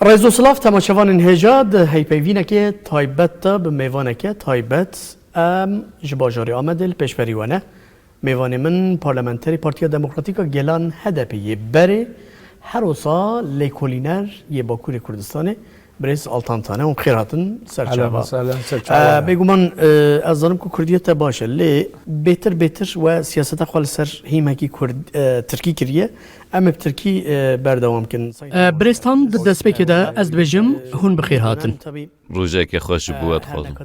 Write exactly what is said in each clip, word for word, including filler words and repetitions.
Ez û silav temaşevanên hêja di heypeyvînekê taybet de bi mêvaneke taybet em ji bajarê Amedê li pêşberî we ne. Mêvanê min parlamenterê Partiya Demokratîk a Gelan H D P yê berê, her wisa lêkolîner yê Bakurê Kurdistanê, birêz Altan Tan e. Hûn bi xêr hatin ser çava. Bêguman, e, ez zanim ku kurdiyê te baş e, lê bêtir bêtir we siyaseta xwe li ser hîmekî kurd, e, tirkî kiriye. Em ê bi tirkî, e, berdewam kin. E, birêz Tan, di destpêkê de ez dibêjim, hûn bi xêr hatin. Rojeke xweş ji bo we dixwazim.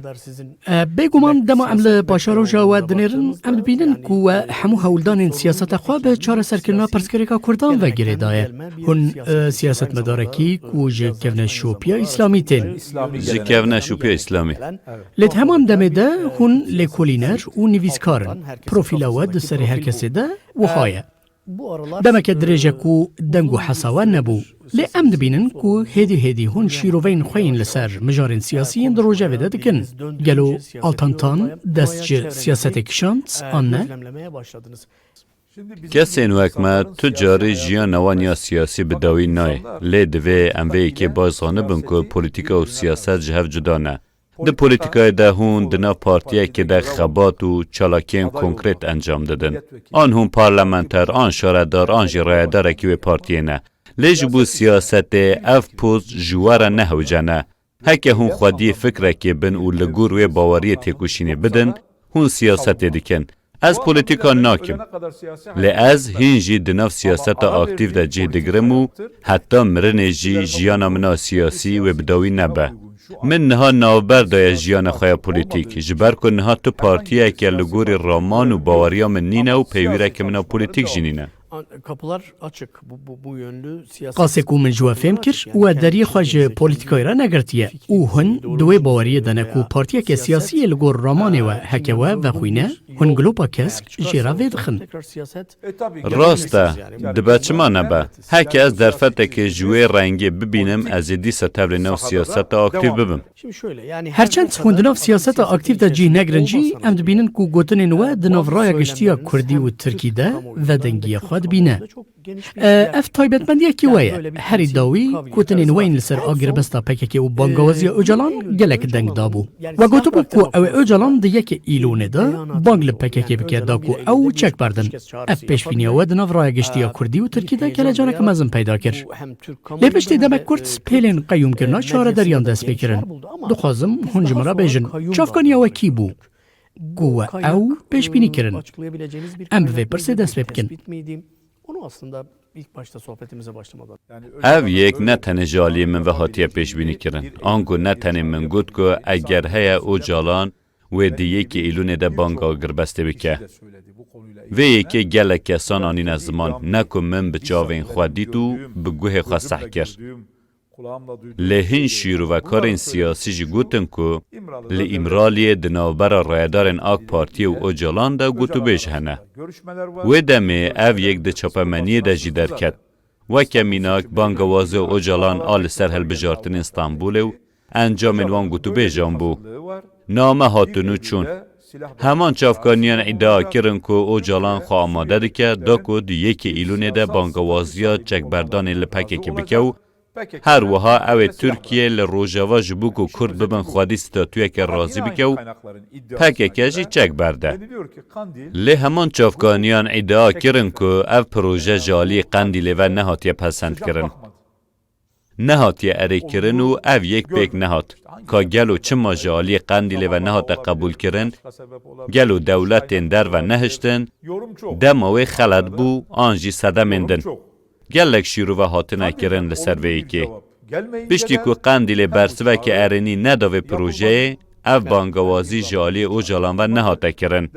E, bêguman dema em li paşeroja we dinêrin, em dibînin ku we hemû hewldanên siyaseta xwe bi çareserkirina pirsgirêka Kurdan ve girêdaye. Hûn, e, siyasetmedarekî ku ji kevneşopiya Îslamî tên. Ji kevneşopiya Îslamî. Lê di heman demê de hûn lêkolîner û nivîskar in. Profîla we di serê her kesê de wiha ye. Demeke dirêj e ku deng û hesa we nebû. Lê em dibînin ku hêdî hêdî hûn şîroveyên xwe yên li ser mijarên siyasî yên di rojevê de dikin. Gelo Altan Tan dest ji siyasetê kişand an ne? Kesên wek me tu carî jiyana wan ya siyasî bi dawî nayê. Lê divê em vê yekê baş zanibin ku polîtîka û siyaset ji hev cuda ne. Di polîtîkayê de hûn di nav partiyekê de xebat û çalakiyên konkret encam didin. An hûn parlamenter, an şaredar, an jî rayedarekî wê partiyê ne. Lê ji bo siyasetê ev post ji we re ne hewce ne. Heke hûn xwediyê fikrekê bin û li gor wê baweriyê têkoşînê bidin, hûn siyasetê dikin. Ez polîtîka nakim. Lê ez hîn jî di nav siyaseta aktîf de cih digirim û heta mirinê jî jiyana min a siyasî wê bi dawî nebe. Min niha navber daye jiyana xwe ya polîtîk, ji ber ku niha tu partiyeke li gorî raman û baweriya min nîne û peywîreke min a polîtîk jî nîne. An-, kapılar açık. Bu, bu, bu yönlü siyasi Qasê ku min ji we fêm kir, we deriyê xwe ji polîtîkayê re negirtiye û hûn di wê baweriyê de ne ku partiyeke siyasî yê li gor ramanê we heke we vexwîne, hûn gilopa kesk jê re vê dixin. Rast e, dibe çima nebe? Heke ez derfetekê ji wê rengê bibînim, ez ê dîsa tevlê nav siyaseta aktîf bibim. Her çend hûn di nav siyaseta aktîf de cih negirin jî, em dibînin ku gotinên we di nav raya giştî ya kurdî û tirkî de vedengiya xwe dibîne. E, ev taybetmendiyekî we ye. Herî dawî gotinên we yên li ser agirbesta P K K û bangawaziya Ocalan gelek deng dabû. We gotibû ku ew ê Ocalan di yekê Îlonê de bang li P K K bike da ku ew çek berdin. Ev pêşbîniya we di nav raya giştî ya kurdî û tirkî de gelecaneke mezin peyda kir. Lê piştî demek kurt pêlên qeyûmkirina şaredariyan dest pê kirin. Dixwazim hûn ji min re bêjin, çavkaniya we kî bû? Ku we ew pêşbînî kirin? Em bi vê pirsê dest pê bikin. Ev yek ne tenê ji aliyê min ve hatiye pêşbînî kirin. Ango ne tenê min got ku eger heye Ocalan wê di yekê Îlûnê de banga agirbestê bike. Vê yekê gelek kesan anîne ziman, ne ku min bi çavên xwe dît û bi guhê xwe seh kir. Lê hin şîrovekarên siyasî jî gotin ku li Îmraliyê di navbera rayedarên AK Partiyê û Ocalan de gotûbêj hene. Wê demê ev yek di çapemeniyê de jî derket. Weke mînak, bangewaziya Ocalan a li ser hilbijartinên Stenbolê û encamên wan gotûbêjan bû. Name hatin û çûn. Heman çavkaniyan îdia kirin ku Ocalan xwe amade dike, da ku di yekê Îlûnê de bangewaziya çekberdanê li P K K bike û her wiha ew ê Tirkiye li Rojava ji bo ku Kurd bibin xwedî statuyeke razî bike û P K K jî çek berde. Lê heman çavkaniyan îdia kirin ku ev proje ji aliyê Qendîlê ve nehatiye pesendkirin. Nehatiye erêkirin û ev yek pêk nehat. Ka gelo çima ji aliyê Qendîlê ve nehate qebûlkirin? Gelo dewletên derve nehiştin? Dema wê xelet bû an jî sedemên din? Gelek şîrove hatine kirin li ser vê yekê. Piştî ku Qendîlê bersiveke erênî neda vê projeyê, ev bangewazî ji aliyê Ocalan ve nehate kirin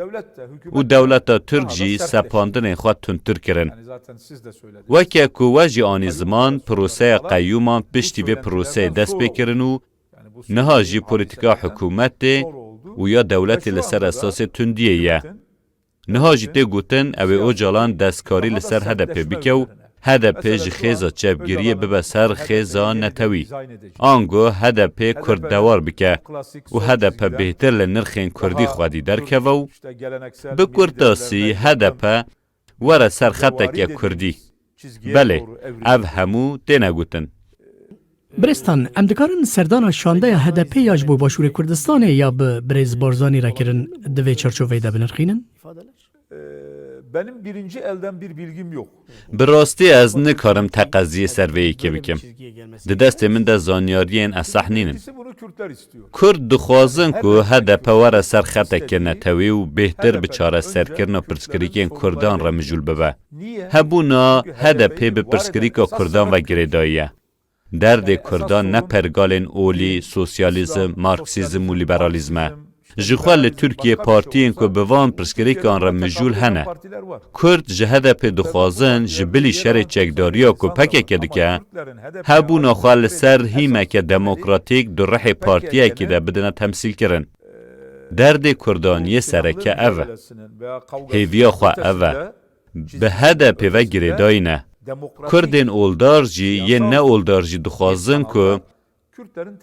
û dewleta Tirk jî sepandinên xwe tundtir kirin. Weke ku we jî anî ziman, proseya qeyûman piştî vê proseyê dest pê kirin û niha jî polîtîka hikûmetê û ya dewletê li ser esasê tundiyê ye. Niha jî tê gotin, ew ê Ocalan destkarî li ser H D P bike û H D P ji xêza çepgiriyê bibe ser xêza netewî. Ango H D P Kurd dewar bike û H D P bêhtir li nirxên Kurdî xwedî derkeve û bi kurtasî H D P were ser xeteke Kurdî. Belê, ev hemû têne gotin. Birêz Tan, em dikarin serdana şandeya H D P ya ji bo Başûrê Kurdistanê ya bi birêz Barzanî re kirin di vê çarçoveyê de binirxînin? Ee, Benim birinci elden bir bilgim yok. Bi rastî ez nikarim teqeziyê ser vê yekê bikim. Di destê min de zanyariyên eseh nînin. Kurd dixwazin ku H D P were ser xeteke netewî û bêhtir bi çareserkirina pirsgirêkên Kurdan re mijûl bibe. Hebûna H D P bi pirsgirêka Kurdan ve girêdayî ye. Derdê Kurdan ne pergalên olî, sosyalîzm, marksîzm û lîberalîzm e. Ji xwe li Tirkiyê partiyên ku bi van pirsgirêkan re mijûl hene. Kurd ji H D P dixwazin ji bilî şerê çekdariya ku P K K dike, hebûna xwe li ser hîmeke demokratîk di rihê partiyekî de bidine temsîlkirin. Derdê Kurdan yê sereke ev e. Hêviya xwe ev e. Bi H D P ve girêdayî ne. Kurdên oldar jî yên ne oldar jî dixwazin ku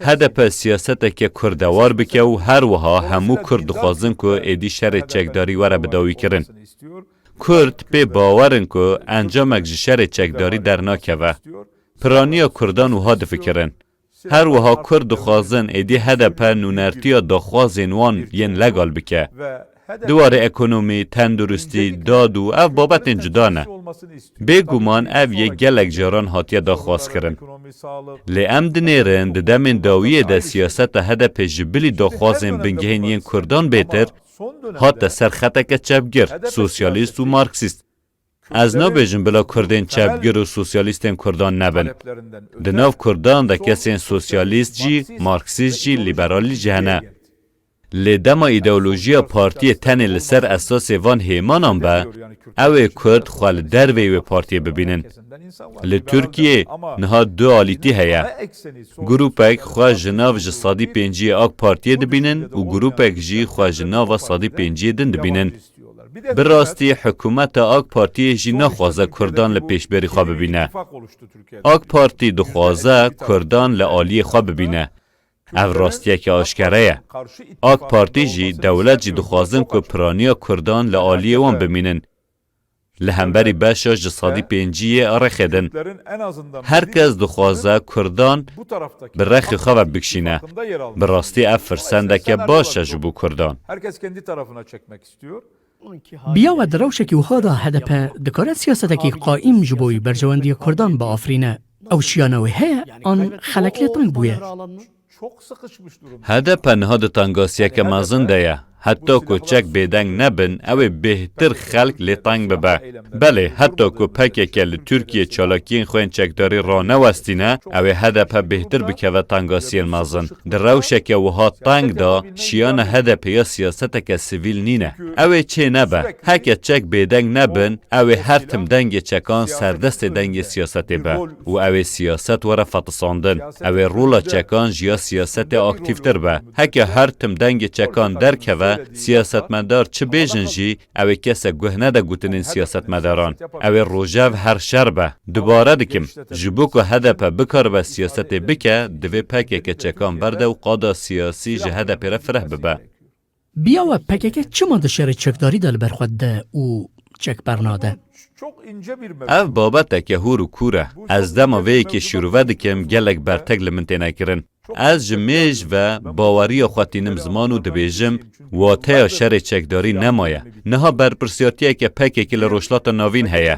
H D P siyaseteke kurdewar bike û her wiha hemû Kurd dixwazin ku êdî şerê çekdarî were bidawîkirin. Kurd pê bawer in ku encamek ji şerê çekdarî dernakeve. Piraniya Kurdan wiha difikirin. Her wiha Kurd dixwazin êdî H D P nûnertiya daxwazên wan yên legal bike. Di warê ekonomî, tenduristî, dad û ev babetên cuda ne. Bêguman ev yek gelek caran hatiye daxwazkirin. Lê em dinêrin di demên dawiyê de siyaseta H D P ji bilî daxwazên bingehîn yên Kurdan bêtir hate ser xeteke çepgir, sosyalîst û marksîst. Ez nabêjim bila Kurdên çepgir û sosyalîstên Kurdan nebin. Di nav Kurdan de kesên sosyalîst jî, marksîst jî, lîberalî jî hene. Lê dema îdeolojiya partiyê tenê li ser esasê van hêmanan be, ew ê Kurd xwe li derveyî wê partiyê bibînin. Li Tirkiyê niha du alîtî heye. Grûpek xwe ji nav ji sedî pênciyê AK Partiyê dibînin û grûpek jî xwe ji nava sedî pênciyê din dibînin. Bi rastî hikûmeta AK Partiyê jî naxwaze Kurdan li pêşberî xwe bibîne. AK Partî dixwaze Kurdan li aliyê xwe bibîne. Ev rastiyeke aşkere ye. AK Partî jî, dewlet jî dixwazin ku piraniya Kurdan li aliyê wan bimînin. Li hemberî beşa ji sedî pênciyê rexê din. Her kes dixwaze Kurdan bi rexê xwe ve bikişîne. Bi rastî ev firsendeke baş e ji bo Kurdan. Herkes kendi tarafına çekmek istiyor. Biya we di rewşekî wiha de H D P dikare siyasetekî qaîm ji bo berjewendiya Kurdan biafirîne? Ew şiyana wê heye an xelek lê teng bûye? H D P niha di tengasiyeke mezin de ye. Heta ku çek bêdeng nebin, ew ê bêhtir xelk lê teng bibe. Belê, heta ku P K K li Tirkiyê çalakiyên xwe yên çekdarî ranewestîne, ew ê H D P bêhtir bikeve tengasiyên mezin. Di rewşeke wiha teng de, şiyana H D P ya siyaseteke sivîl nîne. Ew ê çê nebe. Heke çek bêdeng nebin, ew ê her tim dengê çekan serdestê dengê siyasetê be û ew ê siyaset were fetisandin. Ew ê rola çekan ji ya siyasetê aktîftir be. Heke her tim dengê çekan derkeve, siyasetmedar çi bêjin jî, ew ê kesek guh nede gotinên siyasetmedaran. Ew ê rojev her şer be. Dubare dikim, ji bo ku H D P bikaribe siyasetê bike, divê P K K çekan berde û qada siyasî ji H D P re fireh bibe. Biya we P K K çima di şerê çekdarî de li ber xwe dide û çek bernade? Ev babeteke hûr û kûr e. Ez dema vê yekê şîrove dikim, gelek bertek li min têne kirin. Ez ji mêj ve baweriya xwe tînim ziman û dibêjim, wateya şerê çekdarî nemaye. Niha berpirsiyartiyeke P K K li Rojhilata Navîn heye.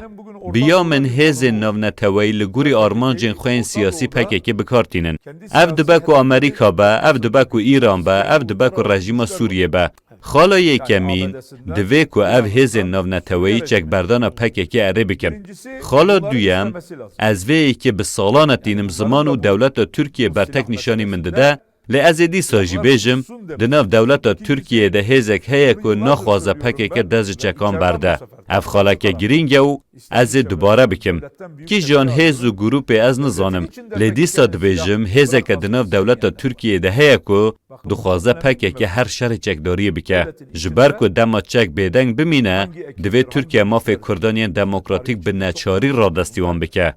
Biya min hêzên navneteweyî li gorî armancên xwe yên siyasî P K K bi kar tînin. Ev dibe ku Amerîka be, ev dibe ku Îran be, ev dibe ku rejîma Sûriyê be. Xala yekemîn, divê ku ev hêzên navneteweyî çekberdana P K K erê bikin. Xala duyem, ez vê yekê bi salan e tînim ziman û dewleta Tirkiye bertek nîşanî min dide, lê ez ê dîsa jî bêjim, di nav dewleta Tirkiyeyê de hêzek heye ku naxwaze P K K dest ji çekan berde. Ev xaleke girîng e û ez ê dubare bikim. Kîjan hêz û grûpê ez nizanim, lê dîsa dibêjim, hêzeke di nav dewleta Tirkiyeyê de heye ku dixwaze P K K her şerê çekdariyê bike. Ji ber ku dema çek bêdeng bimîne, divê Tirkiye mafê Kurdan yên demokratîk bi neçarî radestî wan bike.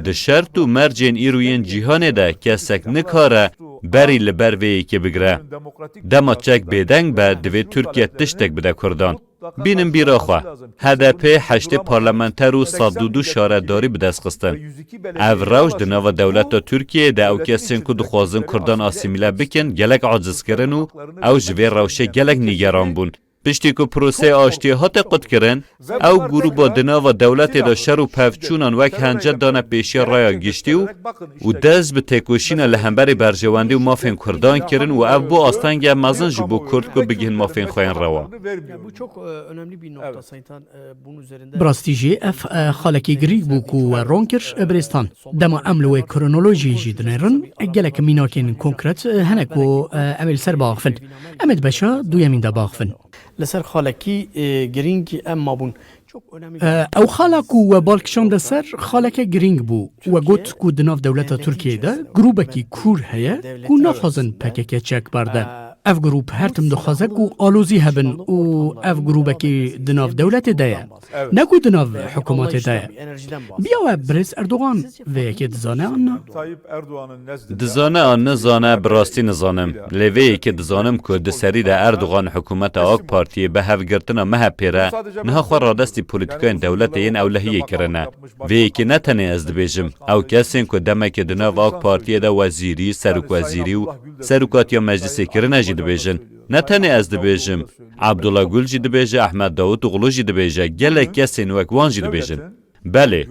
Di şert û mercên îro yên cîhanê de kesek nikare berî li ber vê yekê bigire. Dema çek bêdeng be, divê Tirkiye tiştek bide Kurdan. Bînin bîra xwe. H D P heştê parlamenter û sed û du şaredarî bi dest xistin. Ev rewş di nava dewleta Tirkiyeyê de ew kesên ku dixwazin Kurdan asîmîle bikin, gelek aciz kirin û ew ji vê rewşê gelek nîgeran bûn. Piştî ku proseyê aştiyê hate qutkirin, ew grûba di nava dewletê de şer û pevçûnan wek hencet dane pêşiya raya giştî û, û dest bi têkoşîna li hemberî berjewendî û mafên Kurdan kirin û ev bû astengê mezin ji bo Kurd ku bigihin mafên xwe yên rewa. Bi rastî jî ev e, xalekî girîng bû ku we ron kir, e, birêz Tan. Dema em li wê kronolojiyê jî dinêrin, gelek mînakên konkret e, hene ku e, em ê li ser biaxivin. Em ê di beşa duyemîn de biaxivin. Li ser xalekî e, girîng em mabûn. E, Ew xala ku we bal kişande ser xaleke girîng bû. We got ku di nav dewleta Tirkiyeyê de grûbekî kûr heye ku naxwazin P K K çek berde. Ev grûp her tim dixwaze ku alozî hebin û ev grûbekî di nav dewletê de ye. Ne ku di nav hikûmetê de ye. Biya we birêz Erdogan vê yekê dizane an na? Dizane an nizane, bi rastî nizanim. Lê vê yekê dizanim ku di serî de Erdogan hikûmeta AK Partiyê bi hevgirtina M H P re niha xwe radestî polîtîkayên dewletê yên ewlehiyê kirine. Vê yekê ne tenê ez dibêjim. Ew kesên ku demekê di nav AK Partiyê de wezîrî, serokwezîrî û serokatiya meclisê kirine jî dibêjin. Ne tenê ez dibêjim. Abdullah Gül jî dibêje, Ahmet Davutoğlu jî dibêje, gelek kesên wek wan jî dibêjin. Belê,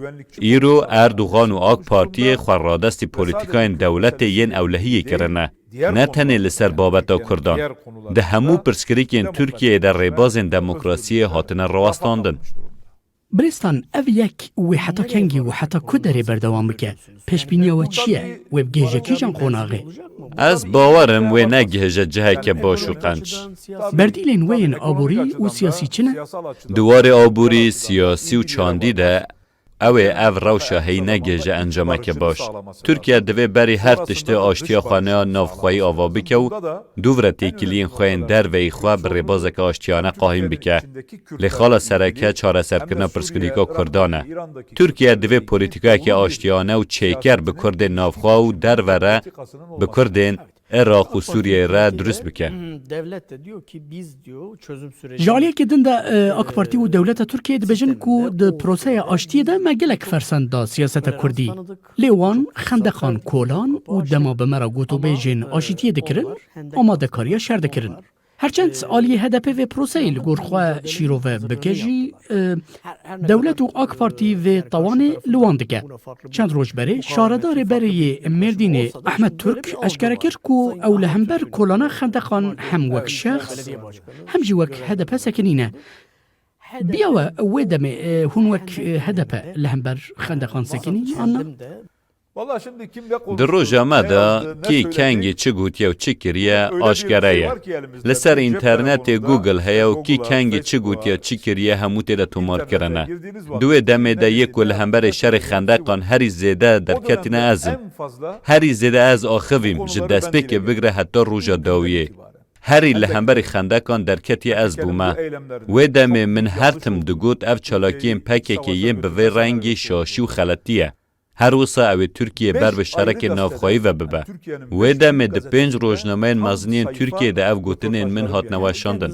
îro Erdogan û AK Partiyê xwe radestî polîtîkayên dewletê yên ewlehiyê kirine. Ne tenê li ser babeta Kurdan. Di hemû pirsgirêkên Tirkiyeyê de rêbazên demokrasiyê hatine rawestandin. Birêz Tan, ev yek wê heta kengî û heta ku derê berdewam bike? Pêşbîniya we çi ye? Wê bigihêje kîjan qonaxê? Ez bawer im wê negihêje ciheke baş û qenc. Berdîlên wê yên aborî û siyasî çi ne? Di warê aborî, siyasî û çandî de ew ê ev rewşa heyî negihêje encameke baş. Tirkiye divê berî her tiştê aştiya xwe neya navxweyî ava bike û dûvre têkiliyên xwe yên derveyî xwe bi rêbazeke aştiyane qahîn bike. Lê xala sereke çareserkirina pirsgirêka Kurdan e. Tirkiye divê polîtîkayeke aştiyane û çêker bi Kurdên navxwe û derve re, bi Kurdên Iraq û Sûriyeyê re dirust bike. Ji aliyekî din de e, AK Partî û dewleta Tirkiyeyê dibêjin ku di proseya aştiyê de me gelek fersend da siyaseta Kurdî. Lê wan xendeqan kolan û dema bi me re gotûbêjên aşîtiyê dikirin, amadekariya şer dikirin. Herçend aliyê H D P vê proseyê li gor xwe şîrove bike jî, e, dewlet û AK Partî vê tawanê li wan dike. Çend roj berê şaredarê berê yê Mêrdînê Ahmet Türk eşkere kir ku ew li hember kolana xendeqan hem wek şexs hem jî wek H D P sekinîne. Biya we wê demê e, hûn wek e, H D P li hember xendeqan sekinîn an na? Di roja me de kî kengî çi gotiye û çi kiriye aşkere ye. Li ser înternetê Google heye û kî kengî çi gotiye çi kiriye hemû tê de tomarkirin e. Di wê demê de yê ku li hemberê şerê xendeqan herî zêde derketîne ez im. Herî zêde ez axivîm ji destpêkê bigre heta roja dawiyê. Herî li hemberî xendekan derketî ez bûme. Wê demê min her tim digot ev çalakiyên P K K yên bi vê rengî şaşî û xeletî ye. Her wisa ew ê Tirkiye ber bi şerekê navxweyî ve bibe. Wê demê di pênc rojnameyên mezin yên Tirkiyeyê de ev gotinên min hatine weşandin.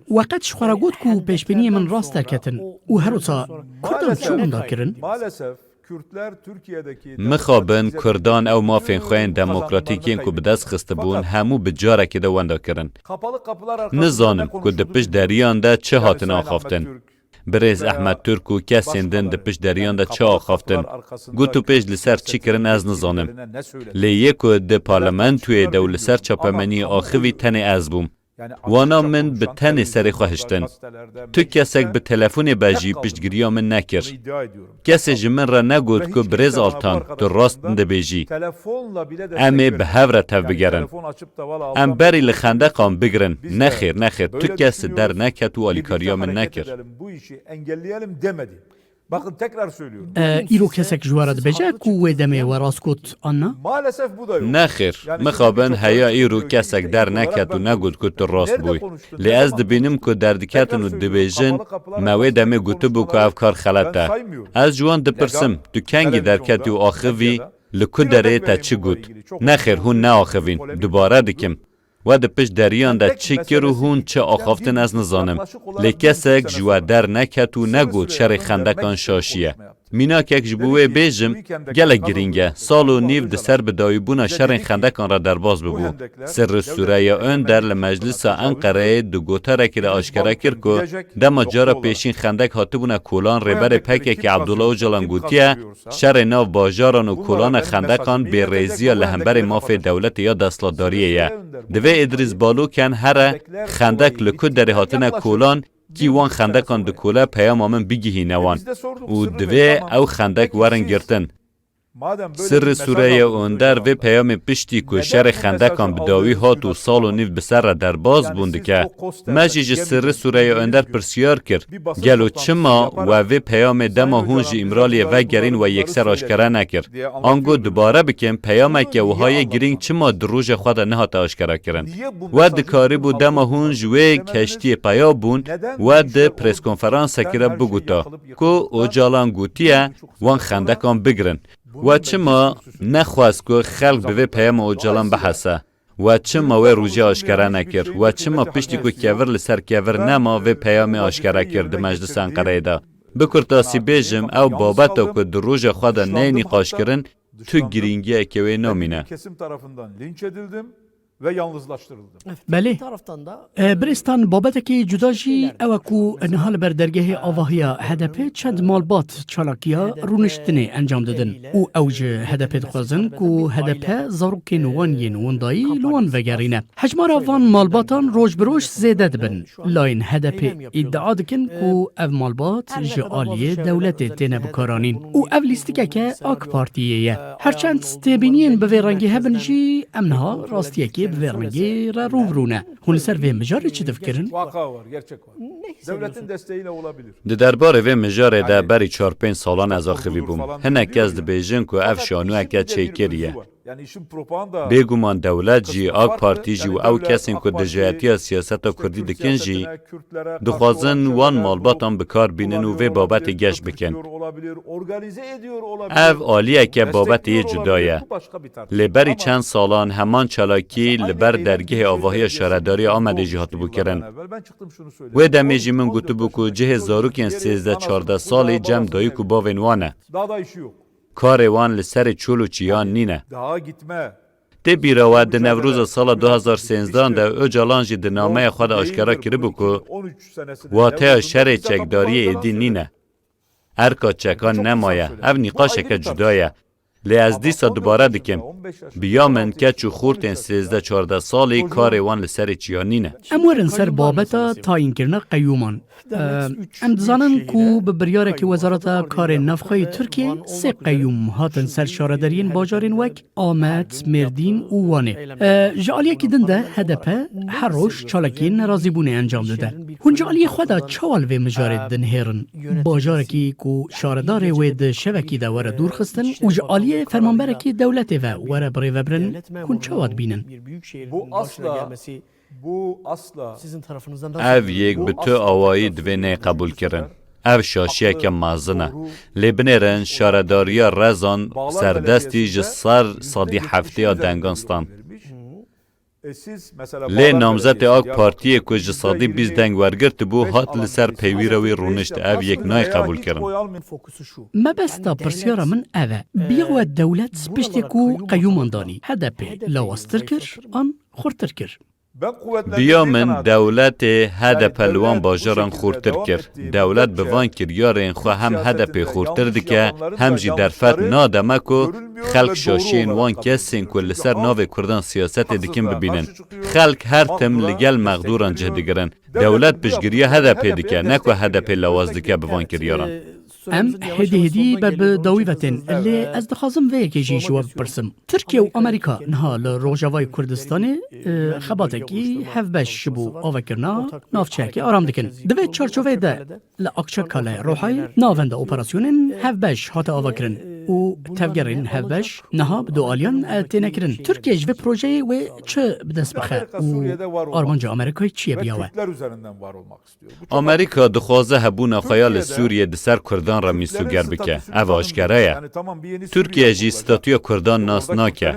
We qet ji xwe re got ku pêşbîniyê min rast derketin û her wisa Kurdan çi wenda kirin? Mixabin Kurdan ew mafên xwe yên demokratîk yên ku bi dest xistibûn hemû bi carekê de wenda kirin. Nizanim ku di pişt deriyan de çi hatin axaftin. Birêz Ehmed Türk û kesên din di pişt deriyan de çi axaftin, got û pêş li ser çi kirin ez nizanim. Lê yê ku di parlamentoyê de û li ser çapemeniyê axivî tenê ez bûm. Wana min bi tenê serê xwe hiştin. Tu kesek bi telefonê be jî piştgiriya min nekir. Kesê ji min re negot ku birêz Altan, tu rast dibêjî. Em ê bi hev re tevbigerin. Em berî li xendeqan bigrin. Nexêr, nexêr, tu kes derneket û alîkariya min nekir. E, îro kesek ji we re dibêje ku wê demê we rast got an na? Nexêr, mixabin heya îro kesek derneket û negot ku tu rast bûy. Lê ez dibînim ku derdiketin û dibêjin, me wê demê gotibû ku ev kar xelet e. Ez ji wan dipirsim, tu kengî derketî û axivî, li ku derê te çi got? Nexêr, hûn neaxivîn, dubare dikim. We di pişt deriyan de çi kir û hûn çi axaftin ez nizanim. Lê kesek ji we derneket û negot şerê xendekan şaşî ye. Mînakek ji bo wê bêjim, gelek girîng e. Sal û nîv di ser bidawîbûna şerên xendekan re derbas bibû. Sirri Süreyya Önder li Meclisa Enqereyê di gotarekî de aşkere kir ku dema cara pêşîn xendek hatibûne kolan, rêberê P K K Abdullah Ocalan gotiye, şerê nav bajaran û kolana xendekan bêrêziya li hemberî mafê dewletê ya desthilatdariyê ye. Divê Îdrîs Baluken here xendek li ku derê hatine kolan, kî wan xendekan dikole peyama min bigihîne wan û divê ew xendek werin girtin. Sirri Süreyya Önder vê peyamê piştî ku şerê xendekan bi dawî hat û sal û nîv bi ser re derbas bûn dike. Me jî ji Sirri Süreyya Önder pirsiyar kir, gelo çima we vê peyamê dema hûn ji Îmraliyê vegerîn we yekser aşkere nekir? Ango dubare bikin, peyameke wiha yê girîng çima di roja xwe de nehate aşkere kirin? We dikarîbû dema hûn ji wê keştiyê peya bûn, we di preskonferansekî de biguta ku Ocalan gotiye wan xendekan bigirin. We çima nexwest ku xelk bi vê peyama Ocalan bihese? We çima wê rojê aşkere nekir? We çima piştî ku kevir li ser kevir nema vê peyamê aşkere kir di Meclisa Enqereyê de? Bi kurtasî bêjim, ew babeta ku di roja xwe de neyê nîqaşkirin, tu girîngiyeke wê namîne. Kesim tarafından linç edildim ve yalnızlaştırıldım. Belê. E, Biristan, babetekî cuda jî ew e ku niha li ber dergehê avahiya H D P çend malbat çalakiya rûniştinê encam didin û ew ji H D P dixwazin ku H D P zarokên wan yên windayî li wan vegerîne. Hejmara van malbatan roj bi roj zêde dibin. Layên H D P îdia dikin ku ev malbat ji aliyê dewletê têne bikaranîn û ev lîstikeke AK Partiyê ye. Her çend têbîniyên bi vê rengî hebin jî, em niha rastiyekê bi vê rengî re rû bi rû ne. Hûn li ser vê mijarê çi difikirin? Vaka var, gerçek var. Devletin desteğiyle olabilir. Di derbarê vê mijarê de berî çar pênc salan ez axivî bûm. Hinek kes dibêjin ku ev şanoyeke çêkirî ye. Bêguman dewlet jî, AK Partî jî û ew kesên ku dijayetiya siyaseta kurdî dikin jî, dixwazin wan malbatan bi kar bînin û vê babetê geş bikin. Ev aliyeke babetê yê cuda ye. Lê berî çend salan heman çalakî li ber dergehê avahiya Şaredarîya Amedê jî hatibû kirin. Wê demê jî min gotibû ku cihê zarokên sêzdeh çardeh salî cem dayik û bavên wan e. Karê wan li serê çol û çiyan nîne. Tê bîra we di Newroza sala du hazar sêzdeh de Ocalan jî di nameya xwe de aşkera kiribû ku wateya şerê çekdariyê êdî nîne. Erka çekan nemaye. Ev nîqaşeke cuda ye. Lê ez dîsa dubare dikim. Bi ya min keç û xortên sêzdeh çardeh salî karê wan li serê çiya nîne. Em werin ser babeta tayînkirina qeyûman. Em dizanin ku bi biryarekî Wezareta Karê Navxweyî Tirkiyê sê qeyûm hatin ser şaredariyên bajarên wek Amed, Mêrdîn û Wanê. Ji aliyekî din de H D P her roj çalakiyên nerazîbûnê encam dide. Hûn ji aliyê xwe de çawa li vê mijarê dinihêrin? Bajarekî ku şaredarê wê di şevekî de were dûrxistin û ji aliyê fermanberekî dewletê ve were birêvebirin, hûn çawa dibînin? Bu asla Ev yek bi tu awayî divê neyê qebûlkirin. Ev şaşiyeke mezin e. Lê binêrin şaredariya Rezan serdestî ji ser sedî heftê ya dengan stand. Lê namzetê AK Partiyê ku ji sedî bîst deng wergirtibû, hat li ser peywîra wî rûnişt. Ev yek nayê qebûlkirin. Mebesta pirsyara min ev e. Biya we dewlet piştê ku qeyûman danî, H D P lawaztir kir an xurtir kir? Biya min dewletê H D P li wan bajaran xurtir kir. Dewlet bi van kiryarên xwe hem H D P xurtir dike, hem jî derfet nade me ku xelk şaşiyên wan kesên ku li ser navê Kurdan siyasetê dikin bibînin. Xelk her tim li gel mexdûran cih digirin. Dewlet piştgiriya H D P dike, ne ku H D P lawaz dike bi van kiryaran. Em hêdî hêdî ber bi dawî ve tên, lê ez dixwazim vê yekê jî ji we bipirsim. Tirkiye û Amerîka niha li Rojavayê Kurdistanê, e, xebatekî hevbeş ji bo avakirina navçeyekê aram dikin. Di vê çarçoveyê de li Akçakale, Rohayê, navenda operasyonên hevbeş hate avakirin. û tevgerên hevbeş niha bi du aliyan, e, têne kirin. Tirkiye ji vê projeyê wê çi bi dest bixe û armanca Amerîkayê çi ye biya we? Amerîka dixwaze hebûna xwe ya li Sûriyê di ser Kurdan re mîsoger bike. Ev aşkere ye. Tirkiye jî statûya Kurdan nas nake.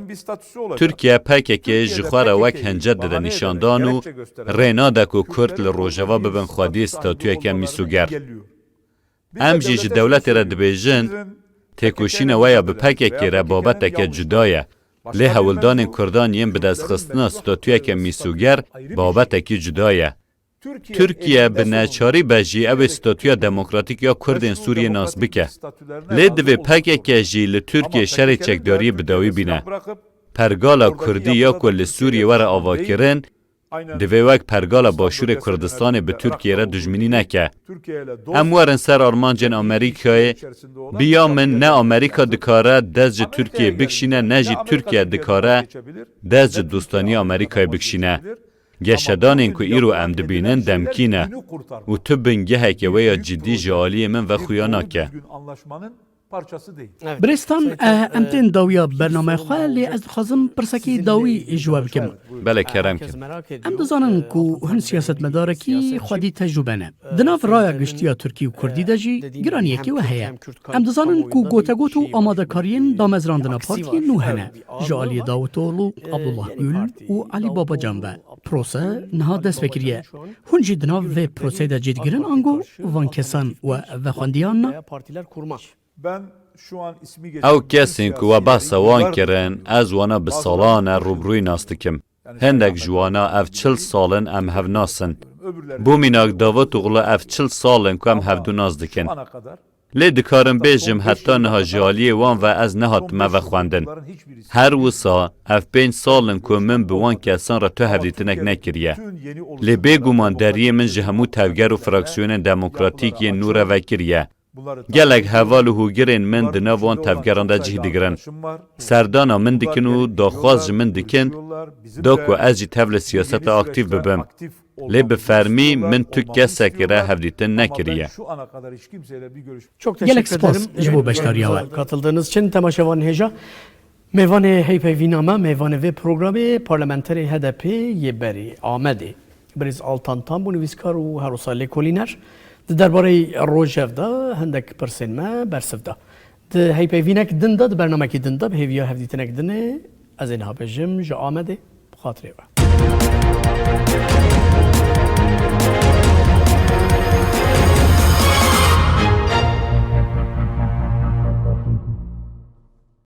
Tirkiye P K K ji xwe re wek hincet dide nîşandan û rê nade ku Kurd li Rojava bibin xwedî statûyeke mîsoger. Em jî ji dewletê re dibêjin, têkoşîna we ya bi P K K re babeteke cuda ye. Lê hewldanên Kurdan yên bidestxistina statûyeke mîsoger babetekî cuda ye. Tirkiye bi neçarî be jî ew ê statûya demokratîk ya Kurdên Sûriyê nas bike. Lê divê P K K jî li Tirkiye şerê çekdariyê bi dawî bîne. Pergala Kurdî ya ku li Sûriyê were avakirin, divê wek pergala Başûrê Kurdistanê bi Tirkiyê re dijminî neke. Em werin ser armancên Amerîkayê, bi ya min ne Amerîka dikare dest ji Tirkiyê bikişîne, ne jî Tirkiye dikare dest ji dostaniya Amerîkayê bikişîne. Geşedanên ku îro em dibînin demkî ne û tu bingeheke wê ya cidî ji aliyê min ve xuya nake. Birêz Tan, eh, em tên dawiya bernameya xwe, lê ez dixwazim pirsekî dawî ji we bikim. Belê, kerem kin. Em dizanin ku hin siyasetmedarekî xwedî tecrûbe ne. Di nav raya giştî ya Tirkî û Kurdî de jî giraniyekî we heye. Em dizanin ku gotegot û amadekariyên damezrandina partiyên nû hene. Ji aliyê Davutoğlu, Abdullah Gül û Elî Babacan ve prose niha dest pê kiriye. Hûn jî di nav vê proseyê de cî digirin ango van kesan we vexwendiyan ne? Ew kesên ku we behsa wan kirin, ez wana bi salan e rûbirûyî nas dikim. Hindek ji wana ev çil sal in em hev nas in. Bo mînak Davutoğlu ev çil sal in ku em hevdu nas dikin. Lê dikarim bêjim heta niha ji aliyê wan ve ez nehatime vexwendin. Her wisa ev pênc sal in ku min bi wan kesan re tu hevdîtinek nekiriye. Lê bêguman deriyê min ji hemû tevger û fraksiyonên demokratîk yên nû re vekiriye. Gelek heval û hûgirên min di nav wan tevgeran de cih digirin. Serdana min dikin û daxwaz ji min dikin, da ku ez jî tev li siyaseta aktîf bibim. Lê bi fermî min tu kesekî re hevdîtin nekiriye. Gelek spas ji bo beşdariya we. Katıldığınız için temaşevan hêja. Mêvanê heypeyvîna me, mêvanê vê programê parlamenterê H D P yê berî Amedê, Birêz Altan Tan bû nivîskar û her wisa lêkolîner. Di derbareyî rojev de hindek pirsên me bersiv da. Di heypeyvînek din de, di bernamekî din de bi hêviya hevdîtinek dinê ez ê niha bêjim ji Amedê bi xatirê we.